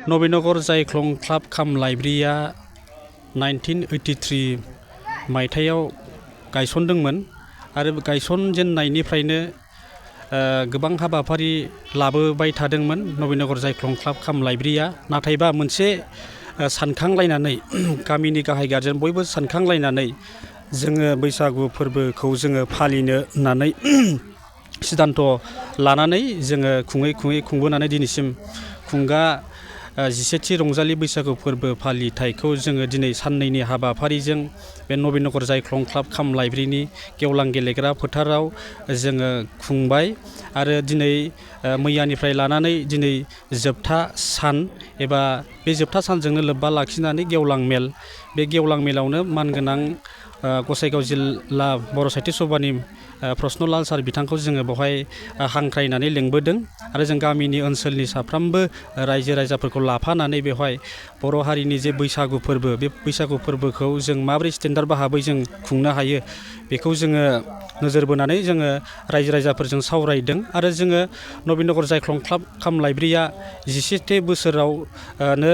नबीनगर जायख्लं club काम Liberia 1983 मायथाइयाव गायसनदोंमोन आरो गायसनजेननायनिफ्रायनो गोबां हाबाफारि लाबोबाय थादोंमोन नबीनगर जायख्लं क्लाब काम लाइब्रेरिया। नाथायबा मोनसे सानखांलायनानै गामिनि गाहाय गारजेन बयबो सानखांलायनानै जोङो बैसागु फोरबोखौ जोङो फालिनो होननानै सिद्धान्त लानानै जोङो खुङै खुंबोनानै दिनैसिम खुंगा 17थि रंजालि बैसागु फोरबो फालिथायखौ जोङो दिनै साननैनि हाबाफारिजों बे नबीनगर जायख्लं क्लाब काम लाइब्रेरिनि गेवलां गेलेग्रा फोथाराव जोङो खुंबाय आरो दिनै मैयानिफ्राय लानानै दिनै जोबथा सान एबा बे जोबथा सानजोंनो लोब्बा लाखिनानै गेवलां मेल, बे गेवलां मेलावनो मानगोनां गसाइगाव जिल्ला बर' साहित्य सभानि प्रश्नलाल सार बिथांखौ जोङो बेवहाय हांख्रायनानै लेंबोदों आरो जों गामिनि ओनसोलनि साफ्रोमबो रायजो राजाफोरखौ लाफानानै बेवहाय बर' हारिनि जे बैसागु फोरबो, बे बैसागु फोरबोखौ जों माबोरै स्टेन्डार्ड भाबै जों खुंनो हायो बेखौ जोङो नोजोर बोनानै जोङो रायजो राजाफोरजों सावरायदों आरो जोङो नबीनगर जायख्लं क्लाब काम लाइब्रेरिया 17थि बोसोरावनो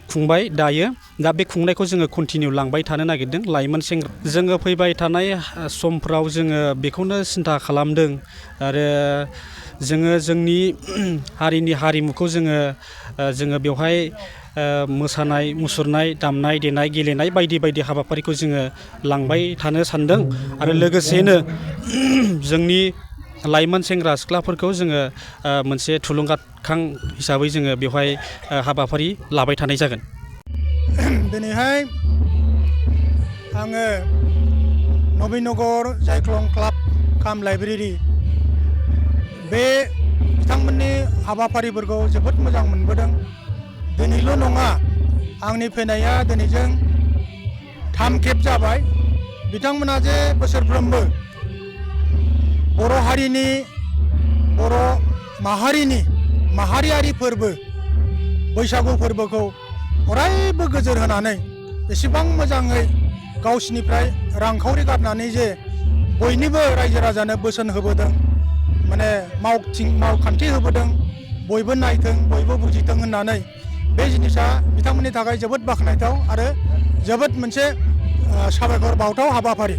खुंबाय दायो। दा बे खुंनायखौ जोङो कन्टिनिउ लांबाय थानो नागिरदों लाइमोन सेंग्रा। जोङो फैबाय थानाय समफ्राव जोङो बेखौनो सिन्था खालामदों आरो जोङो जोंनि हारिनि हारिमुखौ जोङो बेवहाय मोसानाय मुसुरनाय, दामनाय देनाय, गेलेनाय बायदि बायदि हाबाफारिखौ जोङो लांबाय थानो सानदों आरो लोगोसेनो जोंनि लाइमोन सेंग्रा सिख्लाफोरखौ जोङो मोनसे थुलुंगाखां हिसाबै जोङो बेवहाय हाबाफारि लाबाय थानाय जागोन। दिनैहाय आङो नबीनगर जायख्लं क्लाब काम लाइब्रेरि बे बिथांमोननि हाबाफारिफोरखौ जोबोद मोजां मोनबोदों। दिनैल' नङा, आंनि फैनाया दिनैजों 3 खेब जाबाय। बिथांमोना जे बोसोरफ्रोमबो बर' हारिनि, बर' माहारियारि फोरबो बैसागु फोरबोखौ अरायबो गोजोर होनानै एसेबां मोजाङै गावसिनिफ्राय रांखावरि गारनानै जे बयनिबो रायजो राजानो बोसोन होबोदों, माने मावखान्थि होबोदों, बयबो नायथों बयबो बुजिथों होननानै बे जिनिसा बिथांमोननि थाखाय जोबोद बाख्नायथाव आरो जोबोद मोनसे साबायखर बावथाव हाबाफारि।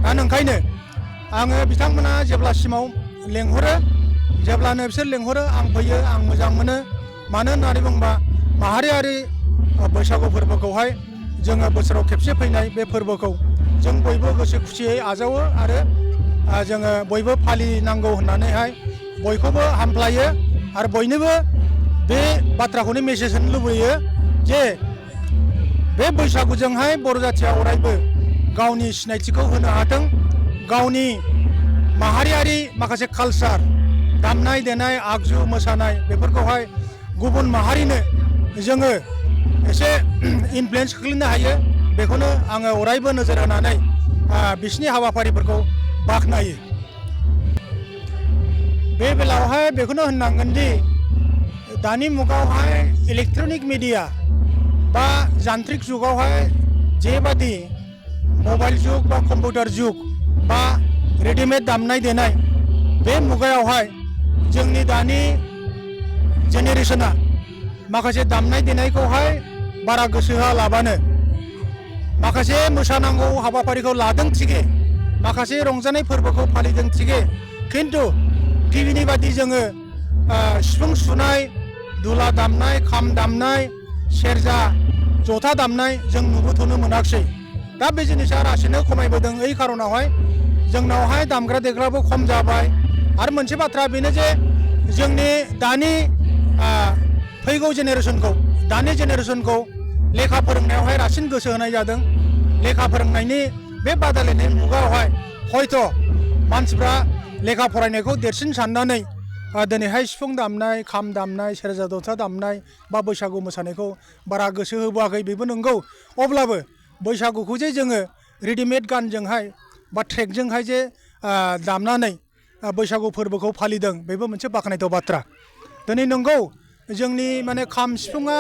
दा ओंखायनो आङो बिथांमोना जेब्लासिमाव लेंहरो, जेब्लानो बिसोर लेंहरो आं फैयो, आं मोजां मोनो। मानो होननानै बुङोबा माहारियारि बैसागु फोरबोखौहाय जोङो बोसोराव खेबसे फैनाय बे फोरबोखौ जों बयबो गोसो खुसियै आजावो आरो जोङो बयबो फालिनांगौ होननानैहाय बयखौबो हामफ्लायो आरो बयनोबो बे बाथ्राखौनो मेसेज होनो लुबैयो जे बे बैसागुजोंहाय बर' जाथिया अरायबो गावनि सिनायथिखौ होनो हाथों, गावनि माहारियारि माखासे कालचार, दामनाय देनाय, आगजु, मोसानाय बेफोरखौहाय गुबुन माहारिनो जोङो एसे इनफ्लुयेन्स खोख्लैनो हायो, बेखौनो आङो अरायबो नोजोर होनानै बिसिनि हाबाफारिफोरखौ बाख्नायो। बे बेलायावहाय बेखौनो होननांगोन दि दानि मुगायावहाय इलेक्ट्रनिक मिडिया बा जान्त्रिक जुगावहाय जेबादि मबाइल जुग बा कम्पिउटार जुग बा रेडिमेड दामनाय देनाय, बे मुगायावहाय जोंनि दानि जेनेरेसना माखासे दामनाय देनायखौहाय बारा गोसो होआलाबानो माखासे मोसानांगौ हाबाफारिखौ लादों थिगे, माखासे रंजानाय फोरबोखौ फालिदों थिगे, खिन्थु टिभिनि बादि जोङो सिफुं सुनाय, दुला दामनाय, खाम दामनाय, सेरजा, जथा दामनाय जों नुबोथ'नो मोनाखिसै। दा बे जिनिसा लासैनो खमायबोदों। ओइ खारनावहाय जोंनावहाय दामग्रा देग्राबो खम जाबाय आरो मोनसे बाथ्रा बेनो जे जोंनि दानि फैगौ जेनेरेसनखौ लेखा फोरोंनायावहाय रासिन गोसो होनाय जादों। लेखा फोरोंनायनि बे बादायलायनाय मुगायावहाय हयथ' मानसिफ्रा लेखा फरायनायखौ देरसिन साननानै दिनैहाय सिफुं दामनाय, खाम दामनाय, सेरजा जथा दामनाय बा बैसागु मोसानायखौ बारा गोसो होबोआखै, बेबो नंगौ। अब्लाबो बैसागुखौ जे जोङो रेडिमेड गानजोंहाय बा ट्रेकजोंहाय जे दामनानै बैसागु फोरबोखौ फालिदों, बेबो मोनसे बाख्नायथाव बाथ्रा। दिनै नंगौ जोंनि माने खाम सिफुङा,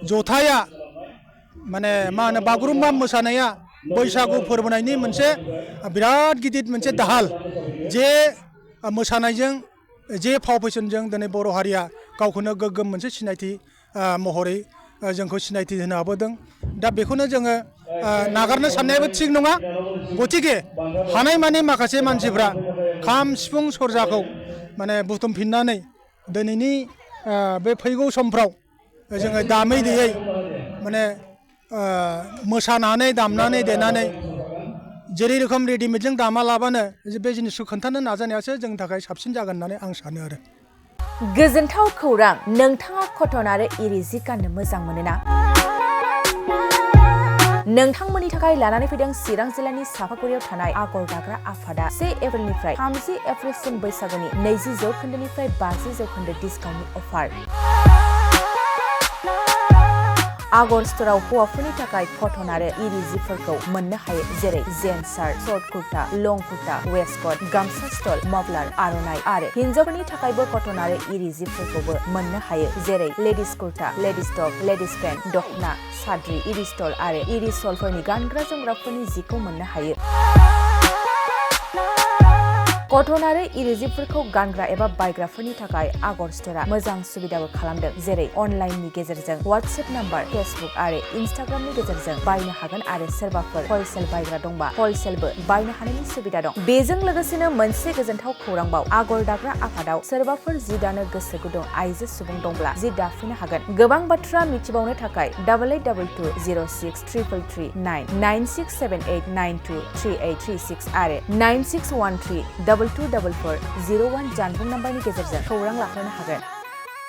जथाया, माने मा होनो बागुरुम्बा मोसानाया बैसागु फोरबोनायनि मोनसे बिराद गिदिर मोनसे दाहाल, जे मोसानायजों जे फाव फेसनजों दिनै बर' हारिया गावखौनो गोग्गोम मोनसे सिनायथि महरै जोंखौ सिनायथि होनो हाबोदों दा बेखौनो जोङो नागारनो साननायाबो थिग नङा गतिके हानायमानि माखासे मानसिफ्रा खाम सिफुं सेरजाखौ माने बुथुमफिननानै दिनैनि बे फैगौ समफ्राव जोङो दामै देयै माने मोसानानै दामनानै देनानै जेरै रोखोम रेडिमेडजों दामालाबानो बे जिनिसखौ खोन्थानो नाजानायासो जोंनि थाखाय साबसिन जागोन होननानै आं सानो आरो गोजोनथाव खौरां नोंथाङा कटन आरो इरि जि गाननो मोजां मोनोना नोंथांमोननि थाखाय लानानै फैदों चिरां जिल्लानि सापागुरियाव थानाय आगर दाग्रा आफादा 1 एप्रिलनिफ्राय 30 एप्रिलसिम बैसागुनि 20% 50% डिसकाउन्टनि अफार आगर स्ट'राव हौवाफोरनि थाखाय कटन आरो इरि जिफोरखौ मोननो हायो जेरै जेन्स शार्ट शर्ट कुर्ता लं कुर्ता वेस्टकट गामसा स्टल मफलार आर'नाइ आरो हिन्जावफोरनि थाखायबो कटन आरो इरि जिफोरखौबो मोननो हायो जेरै ladies kurta ladies top ladies pant दखना साद्रि इरि स्टल आरो इरि सलफोरनि गानग्रा जोमग्राफोरनि जिखौ मोननो हायो कटन आरो इरि जिफोरखौ गानग्रा एबा बायग्राफोरनि थाखाय आगर स्ट'रा मोजां सुबिदाबो खालामदों जेरै अनलाइननि गेजेरजों वाट्सएप नाम्बार फेसबुक आरो इनस्टाग्रामनि गेजेरजों बायनो हागोन आरो सोरबाफोर हलसेल बायग्रा दंबा हलसेलबो बायनो हानायनि सुबिदा दं बेजों लोगोसेनो मोनसे गोजोनथाव खौरांबाव आगर दाग्रा आफादाव सोरबाफोर जि दानो गोसो गुदुं आइजो सुबुं दंब्ला जि दाफिननो हागोन गोबां बाथ्रा मिथिबावनो थाखाय 8822063339 9678923836 आरो 9613 224401 जानबुं नाम्बारनि गेजेरजों खौरां लाहरनो हागोन